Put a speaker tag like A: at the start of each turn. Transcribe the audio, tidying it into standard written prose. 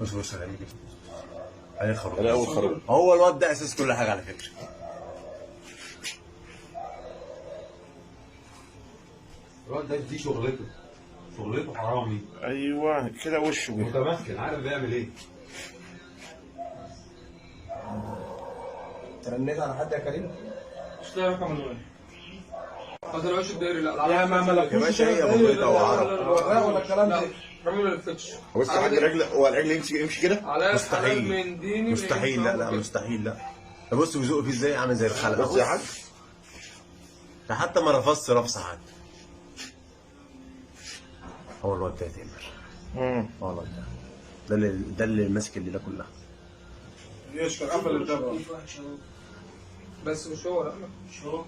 A: بص بص عليه عليه الخروف.
B: انا اول خروف.
A: هو الواد ده اساس كل حاجة على فكرة.
C: الواد ده دي شغلته، شغلته حرامي.
B: ايوه كده وشه
C: متمكن، عارف بيعمل ايه.
D: ترنيت على حد يا كريم؟
E: مش لاقي رقم الواد. ما طلعوش الدائري. لا
D: يا ما
B: يا باشا هي ابو بيضة وعرب.
D: ولا الكلام ده.
E: الراجل ما لفتش.
B: بص يا حاج الرجل، هو العجل يمشي يمشي كده.
A: مستحيل
E: من ديني.
A: مستحيل، لا لا مستحيل، لا. ده بص بيزق فيه ازاي، عامل زي الخلق.
B: بص يا حاج
A: ده حتى ما رفصش رفصه حد. هو الواد ده يا تامر، هو الواد ده، ده اللي ماسك الليلة كلها.
D: يشكر قفل الباب.
E: بس مش هو. لا مش هو.